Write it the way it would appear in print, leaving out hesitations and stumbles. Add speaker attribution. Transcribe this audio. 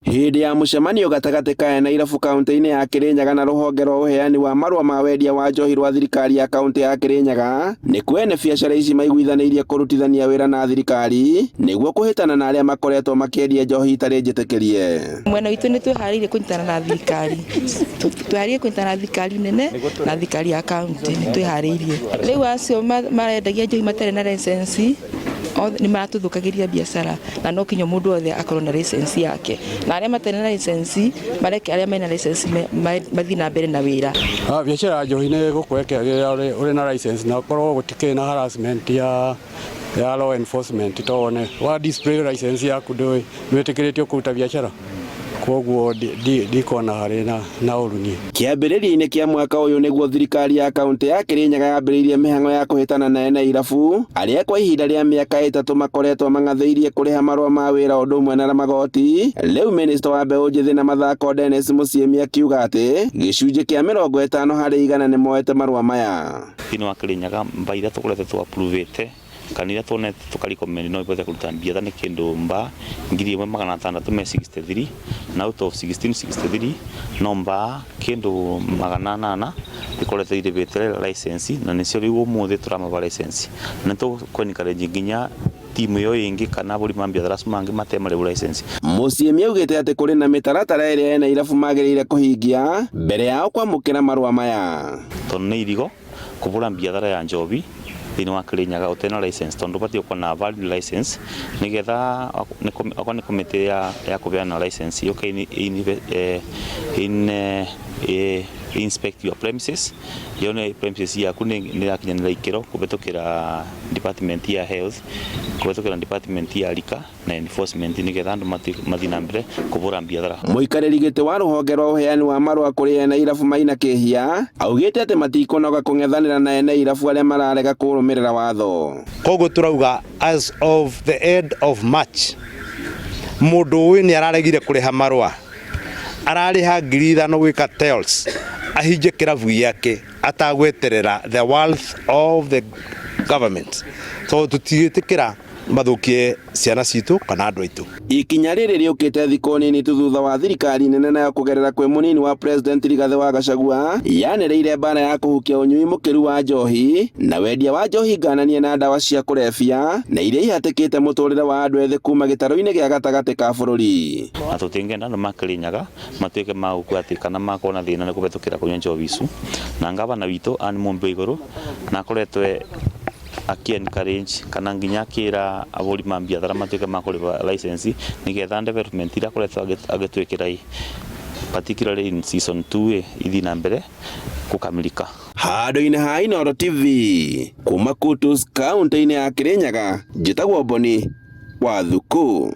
Speaker 1: Hĩndĩ ya mũcemanio gatagatĩ ka ene irabu kaunti-inĩ ya Kirinyaga na rũhonge rwa ũheani wa marũa ma wendia wa njohi rwa thirikari ya kaunti ya Kirinyaga, nĩkuo ene biacara ici maiguithanĩirie kũrutithania wĩra na thirikari nĩguo kũhĩtana na arĩa makoretwo makĩendia njohi itarĩ njĩtĩkĩrie.
Speaker 2: Mwena witũ nĩ twĩharĩirie kũnyitana na thirikari, twĩharĩirie kũnyitana na thirikari nene na thirikari ya kaunti, nĩ twĩharĩirie. Rĩu acio marendagia njohi matarĩ na license othe nĩ maratũthũkagĩria biacara na no kinya mũndũ wothe akorwo na license yake, na arĩa matarĩ na license mareke arĩa mena license mathiĩ na mbere na wĩra.
Speaker 3: Biacara ya njohi nĩ ĩgũkorwo ĩkĩagĩrĩra ũrĩ na license na ũkorwo gũtikĩrĩ na harassment ya law enforcement tondũ nĩ wa display license yaku ndũĩ ndwĩtĩkĩrĩtio kũruta biacara koguo ndikuona harĩ na ũru niĩ.
Speaker 1: Kĩambĩrĩria-inĩ kĩa mwaka ũyũ nĩguo thirikari ya kaunti ya Kirinyaga yambĩrĩirie mĩhang'o ya kũhĩtana na ene irabu arĩa kwa ihinda rĩa mĩaka 3 makoretwo mang'athĩirie kũrĩha marũa ma wĩra ũndũ ũmwe na magoti. Rĩu minista wa mbeũ njĩthĩ na mathako Dennis Musyimi akiuga atĩ gĩcunjĩ kĩa 50% nĩ moete marũa maya.
Speaker 4: Thĩinĩ wa Kirinyaga mba iria tũkoretwo tũ approve kana iria tuonete tũka recommend no ibote kũruta mbiatha nĩ kĩndũ mba 1663, na out of 1663 no mba kĩndũ 800 ikoretwo irĩbĩte license, na nĩcio rĩu ũmũthĩ tũramaba license, na nĩ tũkũ encourage nginya timu ĩyo ĩngĩ kana abũri ma mbiathara acio mangĩ matemarĩbu license.
Speaker 1: Musyimi augĩte atĩ kũrĩ na mĩtaratara ĩrĩa ene irabu magĩrĩire kũhingia mbere yao kwamũkĩra marũa maya.
Speaker 4: Tondũ nĩ irigo kũbũra mbiathara ya njobi thĩinĩ wa Kirinyaga ũtarĩ na license, tondũ ũbatiĩ gũkorwo na valid license nĩgetha okorwo nĩ komĩtĩ ya kũbeana license yũke in inspect your premises, yone premises yaku nĩ ĩrakinyanĩra ikĩro kũhĩtũkĩra department ya health, kũhĩtũkĩra department ya liquor na enforcement, nĩgetha andũ mathiĩ na mbere kũbũra mbiathara.
Speaker 1: Mũikarĩri gĩtĩ wa rũhonge rwa ũheani wa marũa kũrĩ ene irabu Maina Kĩhia augĩte atĩ matikũnoga kũng'ethanĩra na ene irabu arĩa mararega kũrũmĩrĩra watho.
Speaker 5: Koguo tũrauga as of the end of March mũndũ ũyũ nĩ araregire kũrĩha marũa, ararĩha 5,000 gwĩka tells ahinge kĩrabu gĩake atagweterera the wealth of the government, tondũ tũtigĩtĩkĩra mathũkie ciana citũ kana andũ aitũ.
Speaker 1: Ikinya rĩrĩ rĩũkĩte thikũ nini tu thutha wa thirikari nene nayo kũgerera kwĩ mũnini wa president Rigathĩ wa Gachagua yanĩrĩire mbara ya kũhukia ũnyui mũkĩru wa njohi na wendia wa njohi ngananie na ndawa cia kũrebia na iria ihatĩkĩte mũtũrĩre wa andũ ethĩ kuma gĩtarũ-inĩ gĩa gatagatĩ ka bũrũri.
Speaker 4: Na tũtingĩenda andũ ma Kirinyaga matuĩke ma gũkua atĩ kana makorwo na thĩna nĩ kũhetũkĩra kũnyua njohi icu, na ngavana witũ Anne Mumbi Waiguru na akoretwo aki encourage kana nginya akĩra ahũri ma biathara matuĩke ma kũrĩha license nĩgetha development iria akoretwo agĩtwĩkĩra particularly in season 2 ithiĩ na mbere kũkamilika.
Speaker 1: Handũ-inĩ ha Inooro TV kuma Kutus kaunti-inĩ ya Kirinyaga, njĩtagwo Boni wa Thuku.